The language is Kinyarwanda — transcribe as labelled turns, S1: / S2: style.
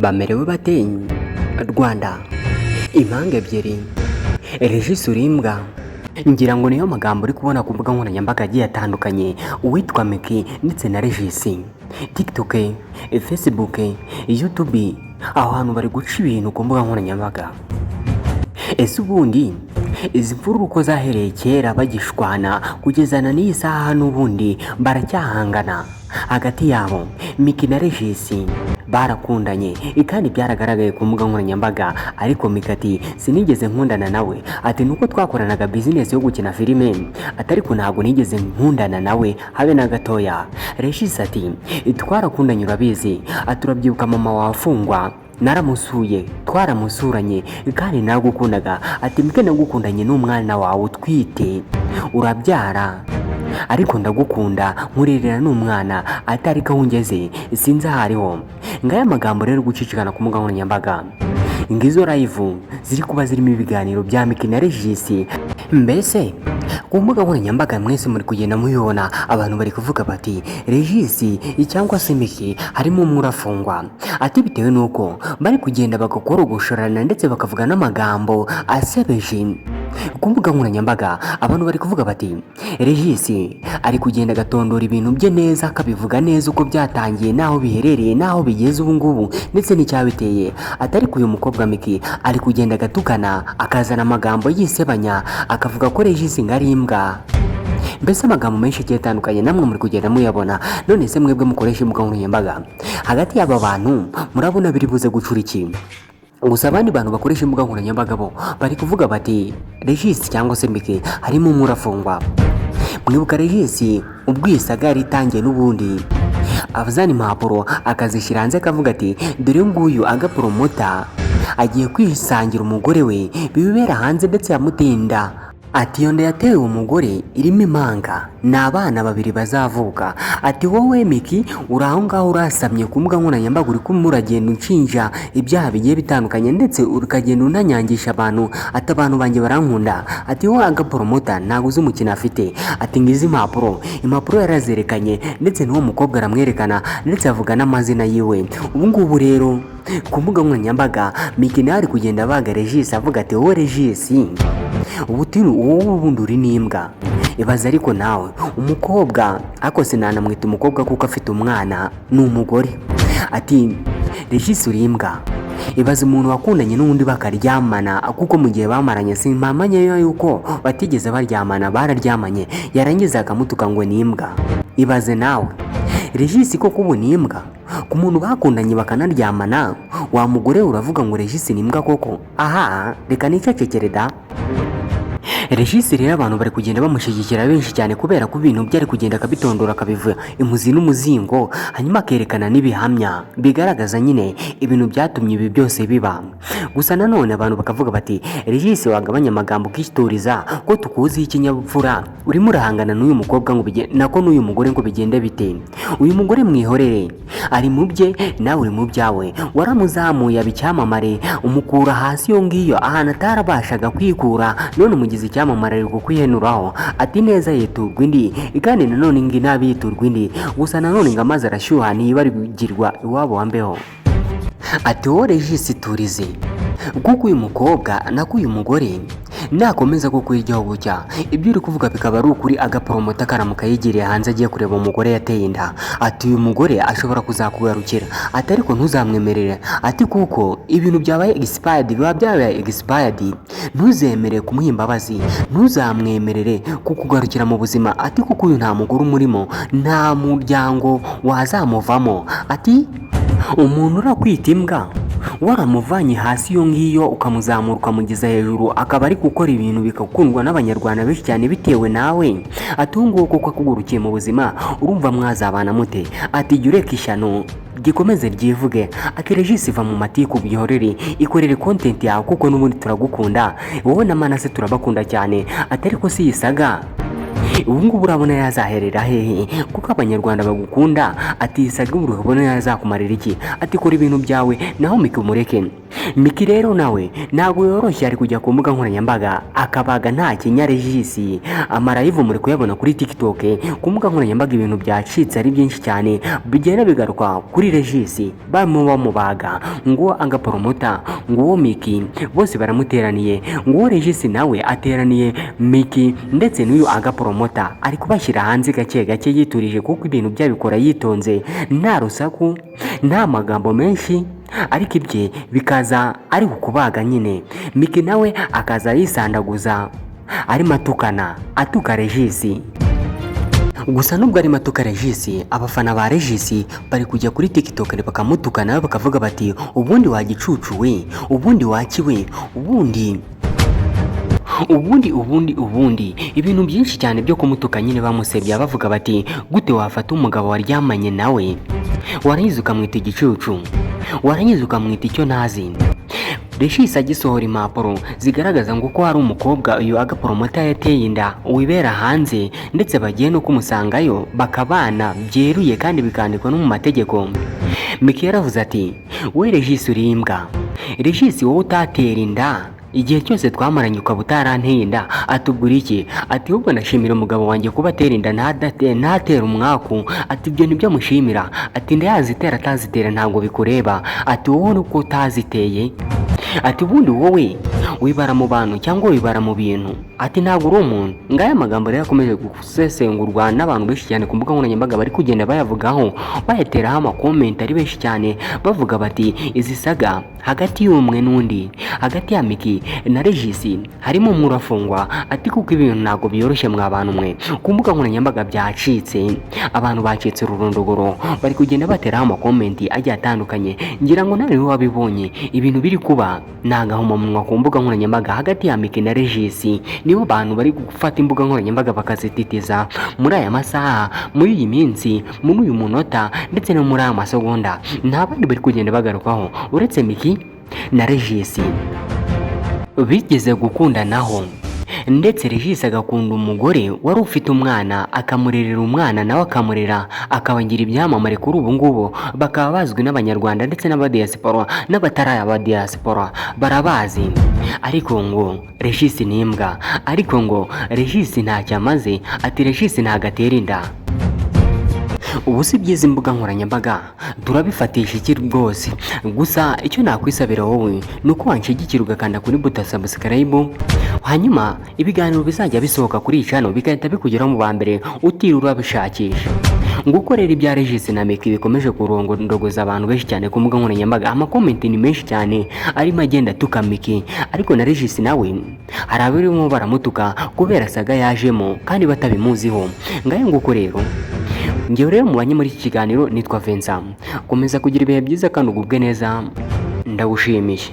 S1: Bamerewe bate? Rwanda, impanga ebyiri, Regis urimbwa. Ngira ngo niyo magambo uri kubona ku mbuga nkoranyambaga agiye atandukanye, uwitwa Micky ndetse na Regis. TikTok, Facebook, YouTube, aho hantu bari guca ibintu ku mbuga nkoranyambaga. Ese ubundi izi mvururu uko zahereye kera bagishwana kugezana n'iyi saha, n'ubundi baracyahangana hagati yabo? Micky na Regis barakundanye kandi byaragaragaye ku mbuga nkoranyambaga, ariko Micky ati: "Sinigeze nkundana nawe." Ati: "Nuko twakoranaga business yo gukina filime." Ati: "Ariko ntabwo nigeze nkundana nawe habe na gatoya." Regis ati: "Twarakundanye, urabizi." Ati: "Urabyibuka mama wafungwa naramusuye, twaramusuranye kandi naragukundaga." Ati: "Micky, nagukundanye n'umwana wawe utwite, urabyara, ariko ndagukunda nkurerera n'umwana." Atari aho ungeze sinzi aho ariho. Ngaya magambo rero gucicikana ku mbuga nkoranyambaga, ngizo live ziri kuba zirimo ibiganiro bya Micky na Regis. Mbese ku mbuga nkoranyambaga mwese muri kugenda mubibona, abantu bari kuvuga bati: "Regis cyangwa se Micky, harimo umwe urafungwa." Ati bitewe n'uko bari kugenda bagakorogoshorana ndetse bakavuga n'amagambo asebeje ku mbuga nkoranyambaga. Abantu bari kuvuga bati: "Regis ari kugenda agatondora ibintu bye neza, akabivuga neza uko byatangiye n'aho biherereye n'aho bigeze ubu ngubu ndetse n'icyabiteye." Ati: "Ariko uyu mukobwa Micky ari kugenda agatukana, akazana amagambo yisebanya, akavuga ko Regis ngo ari imbwa." Mbese amagambo menshi agiye atandukanye namwe muri kugenda muyabona. None se mwebwe mukoresha imbuga nkoranyambaga, hagati y'aba bantu murabona biri buze gucura iki? Gusa abandi bantu bakoresha imbuga nkoranyambaga bo bari kuvuga bati: "Regis cyangwa se Micky, harimo umwe urafungwa." Mwibuka Regis ubwo iyi saga yari itangiye, n'ubundi avuzana impapuro akazishyira hanze, akavuga ati: "Dore nguyu agapromota agiye kwisangira umugore we bibera hanze." Ndetse yamutinda ati: "Iyo nda yatewe uwo mugore irimo impanga, ni abana babiri bazavuka." Ati: "Wowe Micky, uri aho ngaho urasamye ku mbuga nkoranyambaga, uri kumwe uragenda unshinja ibyaha bigiye bitandukanye, ndetse ukagenda unanyangisha abantu." Ati: "Abantu banjye barankunda." Ati: "Wowe agapromota ntabwo uzi umukino afite." Ati: "Ngizi impapuro." Impapuro yarazerekanye, ndetse n'uwo mukobwa aramwerekana, ndetse avuga n'amazina yiwe. Ubu ngubu rero ku mbuga nkoranyambaga Micky nawe ari kugenda abaga Regis, avuga ati: "Wowe Regis, ubu turi wowe ubundi uri n'imbwa." Ibaze ariko nawe umukobwa, ariko sinanamwita umukobwa kuko afite umwana, ni umugore, ati: "Regis, uri imbwa." Ibaze umuntu wakundanye n'undi bakaryamana, kuko mu gihe bamaranye simpamanya yuko batigeze baryamana, bararyamanye, yarangiza akamutuka ngo ni imbwa. Ibaze nawe, Regis koko ubu ni imbwa ku muntu bakundanye bakanaryamana? Wa mugore uravuga ngo Regis ni imbwa koko? Aha reka nicecekere da. Regis rero abantu bari kugenda bamushyigikira benshi cyane, kubera ko ibintu bye ari kugenda akabitondora, akabiva imuzi n'umuzingo, hanyuma akerekana n'ibihamya bigaragaza nyine ibintu byatumye ibi byose biba. Gusa nanone abantu bakavuga bati: "Regis, wagabanya amagambo ukituriza, ko tukuziho ikinyabupfura? Urimo urahangana n'uyu mukobwa ngo bigende, nako n'uyu mugore ngo bigende bite? Uyu mugore mwihorere, ari mu bye, nawe uri mu byawe. Waramuzamuye aba icyamamare, umukura hasi iyo ngiyo ahantu atarabashaga kwikura, none umugize icyamamare ari kukwihenuraho." Ati: "Neza yiturwa indi, kandi nanone ngo inabi yiturwa indi." Gusa nanone ngo amazi arashyuha ntiyibarigirwa iwabo wa mbeho. Ati: "Wowe Regis, turize, kuko uyu mukobwa, nako uyu mugore, nakomeza kukwiryaho gutya, ibyo uri kuvuga bikaba ari ukuri, agapromota karamuka yigiriye hanze agiye kureba umugore yateye inda," ati, "uyu mugore ashobora kuzakugarukira." Ati: "Ariko ntuzamwemerere." Ati: "Kuko ibintu byabaye expired biba byabaye expired. Ntuzemere kumuha imbabazi, ntuzamwemerere kukugarukira mu buzima." Ati: "Kuko uyu nta mugore umurimo, nta muryango wazamuvamo." Ati: "Umuntu urakwita imbwa waramuvanye hasi iyo ngiyo, ukamuzamura, ukamugeza hejuru, akaba ari gukora ibintu bigakundwa n'Abanyarwanda benshi cyane bitewe nawe," ati, "ubu ngubu kuko akugurukiye mu buzima, urumva mwazabana mute?" Ati: "Jya ureka ishyano gikomeze ryivuge." Ati: "Regis, iva mu matiku, byihorere, ikorere content yawe, kuko n'ubundi turagukunda, wowe na Manase turabakunda cyane." Ati: "Ariko si iyi saga Ubu ngubu urabona yazaherera hehe, kuko Abanyarwanda bagukunda? Ati saga ubu urabona yazakumarira iki? Ati kora ibintu byawe, naho Micky umureke. Micky rero nawe ntabwo yoroshye, ari kujya ku mbuga nkoranyambaga akabaga nta kinya Regis. Ama live muri kuyabona kuri TikTok, ku mbuga nkoranyambaga ibintu byacitse ari byinshi cyane, bigenda bigaruka kuri Regis, barimo bamubaga ngo Aga Promoter, ngo Micky, bose baramuteraniye, ngo Regis nawe ateraniye Micky, ndetse n'uyu Aga Promoter ari kubashyira hanze gake gake yiturije, kuko ibintu byabikora yitonze, nta rusaku, nta magambo menshi, ariko ibye bikaza ari ukubaga nyine. Micky nawe akaza yisandaguza arimo atukana, atuka Regis. Gusa nubwo arimo atuka Regis, abafana ba Regis bari kujya kuri TikTok bakamutuka nawe, bakavuga bati ubundi wagicucu we, ubundi wakiwe, ubundi ubundi ubundi ubundi, ibintu byinshi cyane byo kumutuka nyine, bamusebya, bavuga bati gute wafata umugabo waryamanye nawe, warangiza ukamwita igicucu, warangiza ukamwita icyo ntazi? Regis agisohora impapuro zigaragaza ngo ko hari umukobwa uyu Aga Promoter yateye inda wibera hanze, ndetse bagiye no kumusangayo bakabana byeruye kandi bikandikwa no mu mategeko, Micky yaravuze ati we Regis uri imbwa, Regis wowe utatera inda, igihe cyose twamaranye ukaba utaranteye inda, atubwira iki? Ati ahubwo ndashimira umugabo wanjye kuba atera inda ntatera umwaku. Ati ibyo nibyo amushimira. Ati inda yazitera atazitera ntabwo bikureba. Ati wowe nuko utaziteye. Ati ubundi wowe wibara mu bantu cyangwa wibara mu bintu? Ati ntabwo uri umuntu. Ngaya magambo rero akomeje gusesengurwa n'abantu benshi cyane ku mbuga nkoranyambaga, bari kugenda bayavugaho, bayateraho ama comment ari benshi cyane, bavuga bati izi saga hagati y'umwe n'undi, hagati ya Micky na Regis, harimo umwe urafungwa. Ati kuko ibintu ntabwo byoroshye mwa bantu mwe, ku mbuga nkoranyambaga byacitse, abantu bacitse ururondogoro, bari kugenda bateraho ama comment agiye atandukanye. Ngira ngo nawe wabibonye, ibintu biri kuba ni agahomamunwa ku mbuga nkoranyambaga hagati ya Micky na Regis. Nibo bantu bari gufata imbuga nkoranyambaga bakazititiza muri aya masaha, muri iyi minsi, muri uyu munota, ndetse no muri aya masegonda. Nta bandi bari kugenda bagarukaho uretse Micky na Regis. Bigeze gukundanaho, ndetse Regis agakunda umugore wari ufite umwana, akamurerera umwana, nawe akamurera, akabagira ibyamamare. Kuri ubu ngubu bakaba bazwi n'Abanyarwanda ndetse n'abadiaspora n'abatari abadiaspora barabazi. Ariko ngo Regis ni imbwa, ariko ngo Regis ntacyo amaze, ati Regis ntabwo atera inda. Ubu si byiza, imbuga nkoranyambaga turabifatisha iki rwose? Gusa icyo nakwisabira wowe ni uko wanshyigikira ugakanda kuri buto subscribe, hanyuma ibiganiro bizajya bisohoka kuri iyi channel bigahita bikugeraho mu ba mbere, utiriwe urabishakisha. Nguko rero ibya Regis na Micky bikomeje kurongoza abantu benshi cyane ku mbuga nkoranyambaga. Ama comment ni menshi cyane arimo agenda atuka Micky, ariko na Regis nawe hari abarimo baramutuka kubera saga yajemo kandi batabimuziho. Ngayo nguko rero. Ngewe rero mubanye muri iki kiganiro nitwa Vincent. Komeza kugira ibihe byiza kandi ugubwe neza, ndagushimiye.